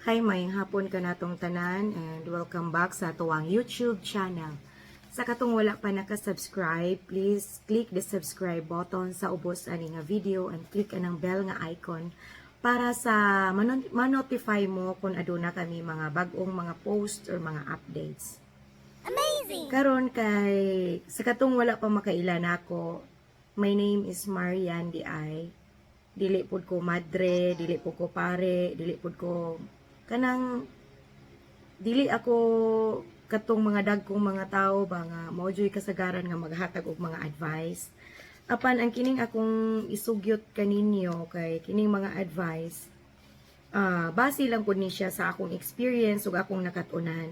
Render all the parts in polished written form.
Hi, maayong hapon kanatong tanan and welcome back sa atoang YouTube channel. Sa katong wala pa naka-subscribe, please click the subscribe button sa ubos ani nga video and click anang bell nga icon para sa ma-notify mo kung aduna kami mga bag-ong mga post or mga updates. Amazing! Karon kay sa katong wala pa makaila nako, my name is Marian Di. Dili pud ko madre, dili pud ko pare, dili pud ko kanang dili ako katong mga dagkong mga tao ba nga mao juy kasagaran nga maghatag og mga advice. Apan ang kining akong isugyot kaninyo kay kining mga advice, base lang pud ni siya sa akong experience ug akong nakat-unan.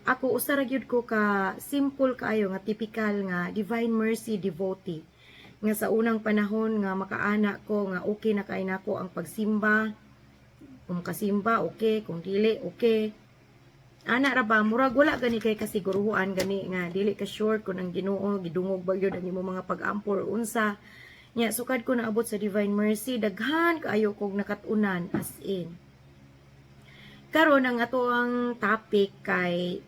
Ako usa ra gyud ko ka simple kaayo nga typical nga Divine Mercy devotee nga sa unang panahon nga makaana ko nga okay na kay nako ang pagsimba. Kung kasimba, okay. Kung dili, okay. Ana ra ba, murag wala gani kay kasiguruhan gani nga dili ka sure kung ang Ginoo gidungog ba gyud ang imong mga pag-ampo or unsa. Nya sukad ko naabot sa Divine Mercy, daghan kaayo kog nakat-unan, as in. Karon ang ato ang topic kay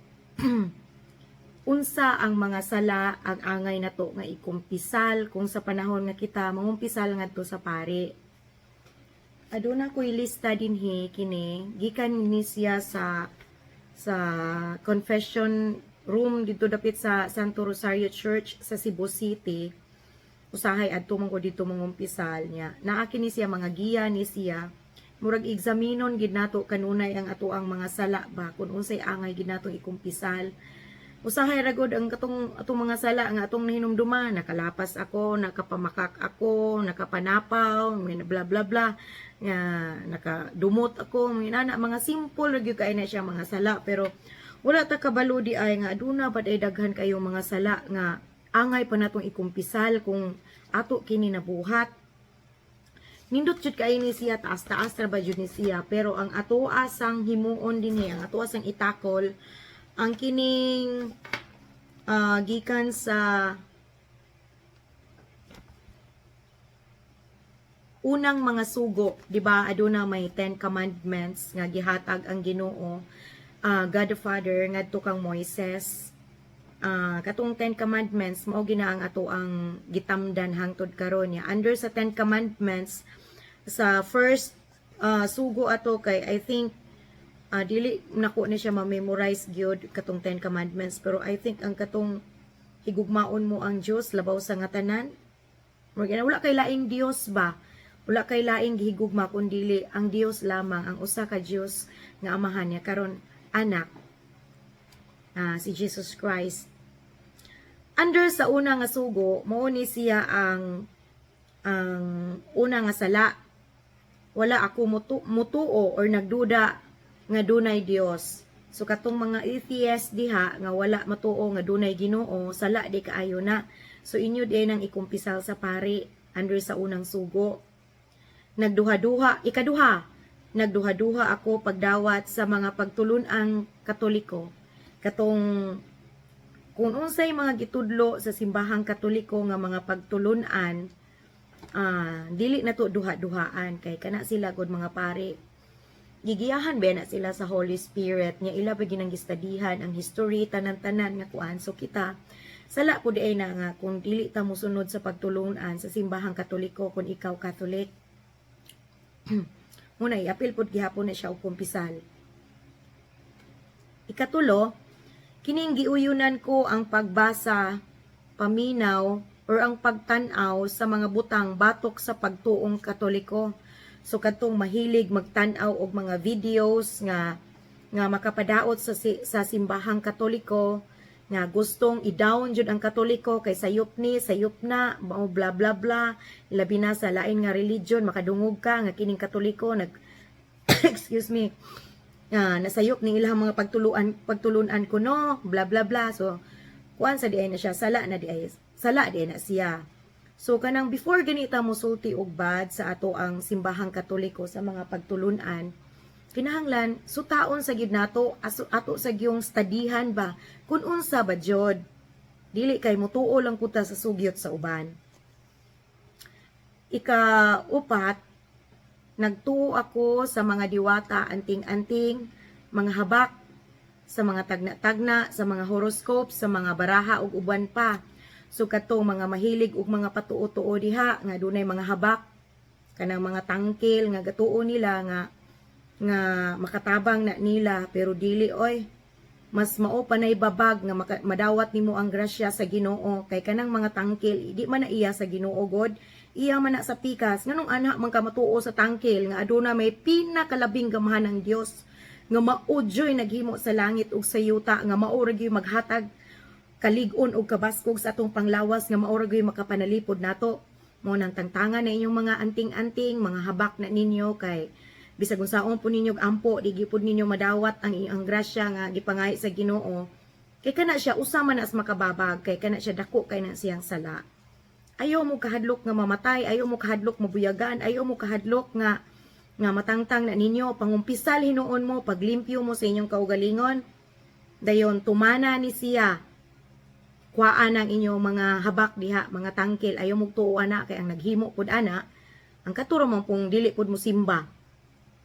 unsa ang mga sala ang angay nato nga ikumpisal kung sa panahon nga kita mangumpisal ngadto sa pari. Aduna ko'y lista dinhi. Kini gikan ni siya sa confession room dito dapit sa Santo Rosario Church sa Cebu City. Usahay adto man ko dito mangumpisal niya. Naa kini siya mga giya ni siya. Murag examinon gid nato kanunay ang ato ang mga sala ba, kung unsay angay gid natong ikumpisal. Usahay ra gud ang katong atong mga sala nga atong nahinumduman, nakalapas ako, nakapamakak ako, nakapanapaw, may bla bla bla, nga nakadumot ako, mga inana, mga simple ra gyud kay na siya mga sala, pero wala ta kabalo di ay nga aduna pa ay daghan kayo mga sala nga angay pa natong ikumpisal kung ato kini nabuhat. Nindot jud kay ni siya, taas-taas ra ba jud ni siya, pero ang ato asang himuon dinhi, ang ato asang itakol ang kining gikan sa unang mga sugo, di ba? Aduna may 10 Commandments nga gihatag ang Ginoo, God the Father, ngadto kang Moises. Katong 10 Commandments mao gina ang ato ang gitamdan hangtod karon niya. Under sa 10 Commandments, sa first sugo ato kay I think dili nako ni siya ma-memorize gyud katong 10 Commandments, pero I think ang katong higugmaon mo ang Dios labaw sa nga tanan. Murag wala kay laing Dios ba? Wala kay laing gihigugma kun dili ang Dios lamang, ang usa ka Dios nga Amahan niya karon anak, si Jesus Christ. Under sa una nga sugo, mao ni siya ang una nga sala. Wala ako mutuo or nagduda nga dunay Dios. So katong mga atheist diha nga wala matuo nga dunay Ginoo, sala di kaayo na. So inyo di nang ikumpisal sa pari under sa unang sugo. Nagduha-duha, ikaduha, nagduha-duha ako pagdawat sa mga pagtulun-ang Katoliko. Katong kung unsay mga gitudlo sa simbahang Katoliko nga mga pagtulun-an, dili na to duha-duhaan kay kana sila gud mga pare. Gigiyahan ba na sila sa Holy Spirit nga ila ba ginang gistadihan ang history, tanan-tanan nga kuan. So kita, sala po di ay na nga kung dili ta mosunod sa pagtulun-an sa simbahang Katoliko kung ikaw Catholic. Muna iapil pud gihapon na siya og kumpisal. Ikatulo, kining giuyunan ko ang pagbasa, paminaw, or ang pagtan-aw sa mga butang batok sa pagtuong Katoliko. So kadtong mahilig magtan-aw og mga videos nga nga makapadaot sa simbahang Katoliko, nga gustong i-down jud ang Katoliko kay sayop ni, sayop na, mao bla bla bla, labi na sa lain nga religion, makadungog ka nga kining Katoliko nag, excuse me, nasayop ning ilang mga pagtuluan, pagtulunan kuno, bla bla bla. So kuan sa di ay na siya, sala na di ay, sala di ay na siya. So kanang before ganita mo sulti og bad sa ato ang simbahang Katoliko, sa mga pagtulunan, kinahanglan sutaon sa gid nato, ato sa gyung studyhan ba kun unsa ba jud. Dili kay mutuo lang kuta sa sugyot sa uban. Ika-upat, Nagtuo ako sa mga diwata, anting-anting, mga habak, sa mga tagna-tagna, sa mga horoscope, sa mga baraha ug uban pa. So katong mga mahilig og mga patuo-tuo diha nga dunay mga habak, kanang mga tangkil nga gatuo nila nga nga makatabang na nila, pero dili oy. Mas mao pa nay babag nga madawat nimo ang grasya sa Ginoo, kay kanang mga tangkil di man na iya sa Ginoo God, iya man na sa pikas. Nganong ana man ka matuo sa tangkil nga aduna may pinakalabing gamhan ng Dios nga mao juy naghimo sa langit ug sa yuta, nga mao ra gyud maghatag kalig-on og kabaskog sa atong panglawas, nga mao ra gyud makapanalipod nato? Mo nang tangtangan na inyong mga anting-anting, mga habak na ninyo, kay bisag unsaon po ninyo ampo, di gyud ninyo madawat ang grasya nga gipangay sa Ginoo, kay kana siya usa man as makababag, kay kana siya dako kay na siyang sala. Ayaw mo kahadlok nga mamatay, ayaw mo kahadlok mabuyagan, ayaw mo kahadlok nga nga matangtang na ninyo. Pangumpisal hinuon mo, paglimpyo mo sa inyong kaugalingon, dayon tumana ni siya. Kuhaan ang inyong mga habak diha, mga tangkil. Ayaw mo tuo ana, kay ang naghimo pud ana ang katuro man pong dili pud mo simba.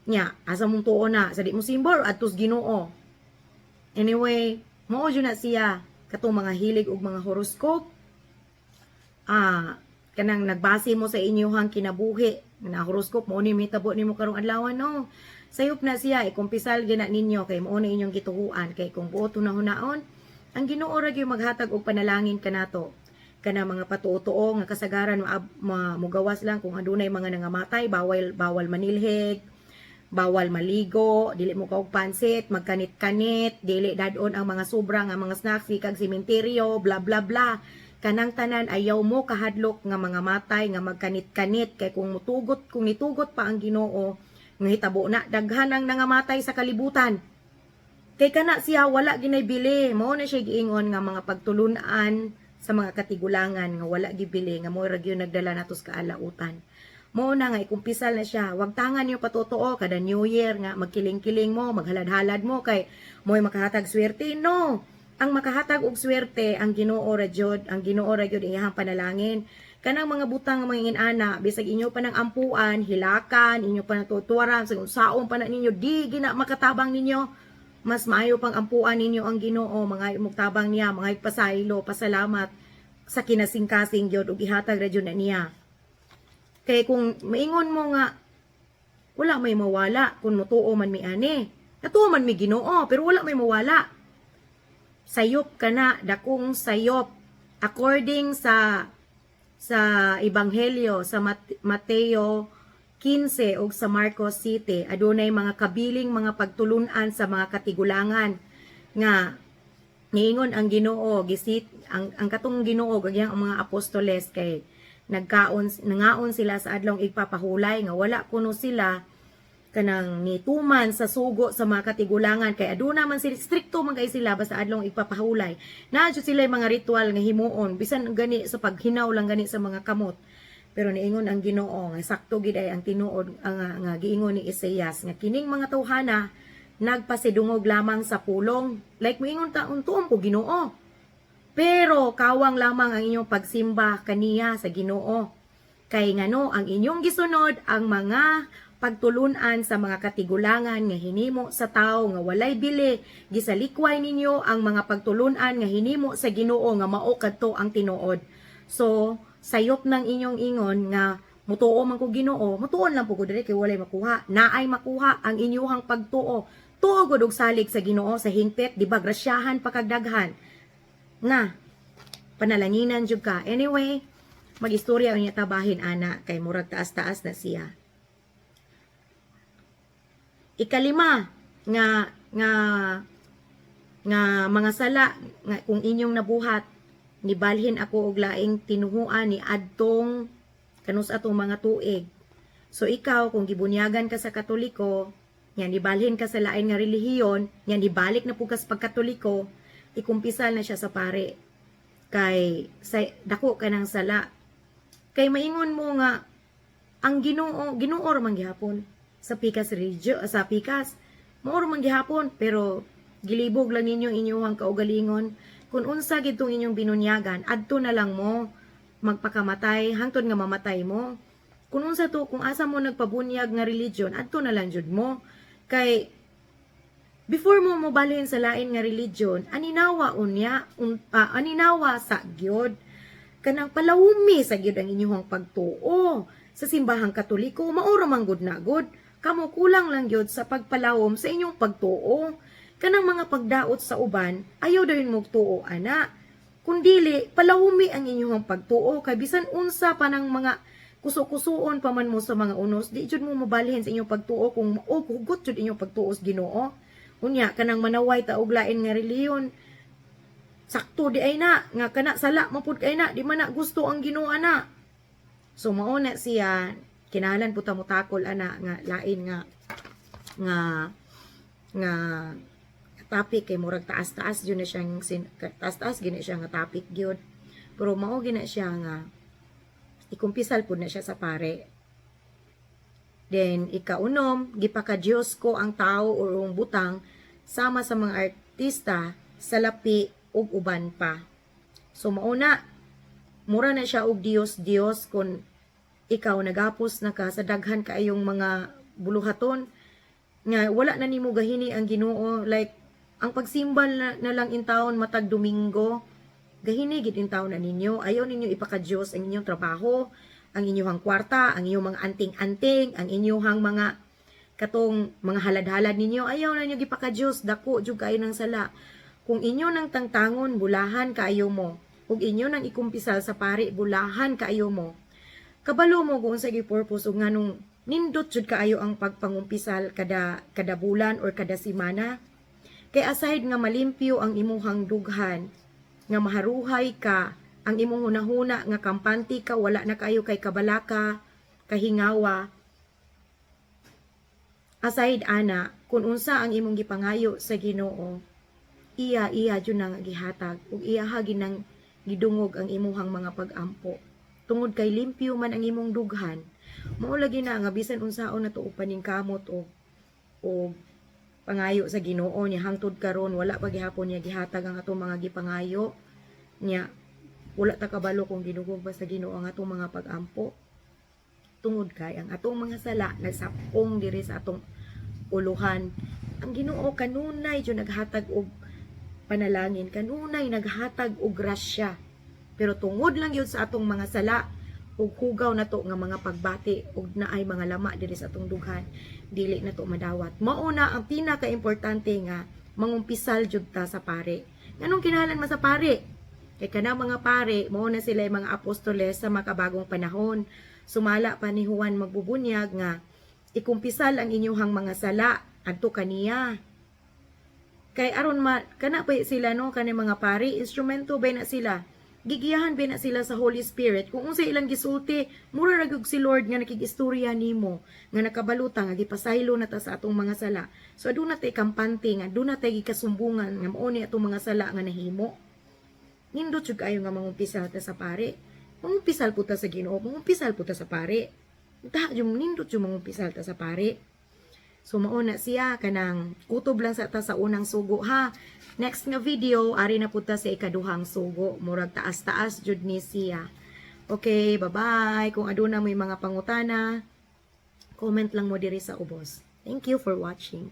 Nya asa mong tuo na, sa di mo simba or adtos Ginoo? Anyway, mao jud na siya. Katong mga hilig og mga horoscope, kanang nagbase mo sa inyuhang kinabuhi na horoscope mo ni mahitabo nimo karong adlaw, no? Sayop na siya. Ikumpisal gina ninyo kay mao na inyong gituhuan, kay kung buot hunahunaon, ang Ginoo ra gyud maghatag og panalangin kanato. Kana mga patuo-tuo nga kasagaran mugawas lang kung adunay mga nangamatay, bawal bawal manilhig, bawal maligo, dili mo kaog pansit, magkanit-kanit, dili dadon ang mga sobra nga mga snacks kag sementeryo, bla bla bla. Kanang tanan, ayaw mo kahadlok nga mga matay nga magkanit-kanit, kay kung mutugot, kung nitugot pa ang Ginoo nga hitabo na, daghan ang nangamatay sa kalibutan. Kay kana siya wala ginay bili. Mao na siya giingon nga mga pagtulunan sa mga katigulangan nga wala gibili, nga mo ra gyud nagdala nato sa kaalautan. Mao na nga ikumpisal na siya. Wag tangan niyo patotoo kada New Year nga magkiling-kiling mo, maghalad-halad mo kay mo'y makahatag swerte. No. Ang makahatag og swerte ang Ginoo ra jud, ang Ginoo ra gyud iyang panalangin. Kanang mga butang nga mga inana, bisag inyo pa ng ampuan, hilakan, inyo pa nang tutuwaran, sa unsaon pa na ninyo, di gina makatabang ninyo. Mas maayo pang ampuan ninyo ang Ginoo, mga mugtabang niya, mga pasaylo, pasalamat sa kinasingkasing gyud ug ihatag ra jud na niya. Kay kung maingon mo nga wala may mawala kung mutuo man mi ani. Natuo man mi Ginoo, pero wala may mawala. Sayop ka na, dakong sayop. According sa Ebanghelyo sa Mateo 15 ug sa Marcos City, adunay mga kabiling mga pagtulunan sa mga katigulangan nga niingon ang Ginoo, gisit ang katong Ginoo ug ang mga apostoles, kay nagkaon, nangaon sila sa Adlong Igpapahulay nga wala kuno sila kanang nituman sa sugo sa mga katigulangan, kay aduna man sila, strikto man kay sila. Basta Adlong Igpapahulay, naa jud sila mga ritual nga himuon, bisan gani sa paghinaw lang gani sa mga kamot. Pero niingon ang Ginoo nga sakto gid ay ang tinuod ang nga giingon ni Isaias nga kining mga tawhana nagpasidungog lamang sa pulong, like moingon ta untuon ko Ginoo, pero kawang lamang ang inyong pagsimba kaniya sa Ginoo. Kay ngano ang inyong gisunod ang mga pagtulunan sa mga katigulangan nga hinimo sa tao nga walay bili, gisalikway ninyo ang mga pagtulunan nga hinimo sa Ginoo nga mao kadto ang tinuod. So, sayop ng inyong ingon nga mutuo man ko Ginoo, mutuon lang po ko diri kay walay makuha. Naay makuha ang inyuhang pagtuo. Tuo gud og salig sa Ginoo sa hingpit, di ba? Grasyahan pa kag daghan na panalanginan jud ka. Anyway, magistorya unya tabahin ana kay murag taas-taas na siya. Ikalima nga nga nga mga sala nga kung inyong nabuhat: nibalhin ako og laing tinuhuan ni adtong kanus atong mga tuig. So ikaw, kung gibunyagan ka sa Katoliko, nya nibalhin ka sa lain nga relihiyon, nya nibalik na pud ka sa pagkatoliko, ikumpisal na siya sa pare. Kay sa dako ka ng sala. Kay maingon mo nga ang Ginoo, Ginoo ra man gihapon sa pikas religion, sa pikas. Mao ra man gihapon, pero gilibog lang ninyo inyong kaugalingon. Kung unsa gitong inyong binunyagan, adto na lang mo magpakamatay hangtod nga mamatay mo. Kung unsa to, kung asa mo nagpabunyag nga religion, adto na lang jud mo. Kay before mo mobalhin sa lain nga religion, aninawa unya, aninawa sa gyud. Kanang palawumi sa gyud ang inyong pagtuo. Sa Simbahang Katoliko, mao ra man gud na gud. Kamo kulang lang gyud sa pagpalawom sa inyong pagtuo. Kanang mga pagdaot sa uban, ayaw dayon mo tuo ana. Kung dili, palawumi ang inyong pagtuo kay bisan unsa pa ng mga kuso-kusuon pa man mo sa mga unos, di jud mo mabalhin sa inyong pagtuo kung o hugot jud inyong pagtuo sa Ginoo. Unya kanang manaway ta og lain nga relihiyon. Sakto di ay na nga kana sala mapud kay na, di man na gusto ang Ginoo ana. So mao na siya, kinahanglan pud ta motakol ana nga lain nga nga nga topic kay murag taas-taas jud na siyang taas-taas gina siya nga topic gyud. Pero mao gina siya nga ikumpisal pud na siya sa pare. Then ikaunom, gipaka-Diyos ko ang tao o ang butang sama sa mga artista, salapi ug uban pa. So mao na, mura na siya og Dios Dios kung ikaw nagapos na ka sa daghan kaayong mga buluhaton nga wala na nimo gahini ang Ginoo, like ang pagsimbal na lang intawon matag Domingo, gahini gid intawon na ninyo. Ayaw ninyo ipaka-Dios ang inyong trabaho, ang inyong kwarta, ang inyong mga anting-anting, ang inyong mga katong mga halad-halad ninyo. Ayaw na ninyo gipaka-Dios. Dako jud kayo ng sala kung inyo nang tangtangon. Bulahan kaayo mo. Ug inyo nang ikumpisal sa pari, bulahan kaayo mo. Kabalo mo kung unsa purpose ug nganong nindot jud kaayo ang pagpangumpisal kada kada bulan or kada semana. Kay aside nga malimpyo ang imuhang dughan, nga maharuhay ka, ang imong hunahuna nga kampante ka, wala na kayo kay kabalaka, kahingawa. Aside ana, kung unsa ang imong gipangayo sa Ginoo, iya iya jud nang gihatag ug iya ginang gidungog ang imuhang mga pag-ampo. Tungod kay limpyo man ang imong dughan, mao lagi na nga bisan unsaon na to og paningkamot o pangayo sa Ginoo niya, hangtod karon wala pa gihapon niya gihatag ang atong mga gipangayo niya. Wala ta kabalo kung gidungog ba sa Ginoo ang atong mga pag-ampo tungod kay ang atong mga sala nagsapong diri sa atong uluhan. Ang Ginoo kanunay jud naghatag og panalangin, kanunay naghatag og grasya, pero tungod lang yun sa atong mga sala ug hugaw nato nga mga pagbati ug naay mga lama diri sa atong dughan, dili na to madawat. Mao na ang pinakaimportante nga mangumpisal jud ta sa pare. Nganong kinahanglan man sa pare? Kay kanang mga pare, mao na sila yung mga apostoles sa makabagong panahon. Sumala pa ni Juan Magbubunyag nga ikumpisal ang inyuhang mga sala adto kaniya. Kay aron ma kana pa sila, no, kani mga pare, instrumento ba na sila, gigiyahan ba na sila sa Holy Spirit. Kung unsa ilang gisulti, mura ra gyud si Lord nga nakigistorya nimo nga nakabaluta nga gipasaylo na ta sa atong mga sala. So aduna tay kampante nga aduna tay gikasumbungan nga mao ni atong mga sala nga nahimo. Nindot jud kaayo nga mangumpisal ta sa pare. Mangumpisal po ta sa Ginoo, mangumpisal po ta sa pare. Ta yung nindot yung mangumpisal ta sa pare. So mao na siya, kanang kutob lang sa ta sa unang sugo ha. Next nga video, ari na pud ta sa ikaduhang sugo. Murag taas-taas jud ni siya. Okay, bye-bye. Kung aduna may mga pangutana, comment lang mo diri sa ubos. Thank you for watching.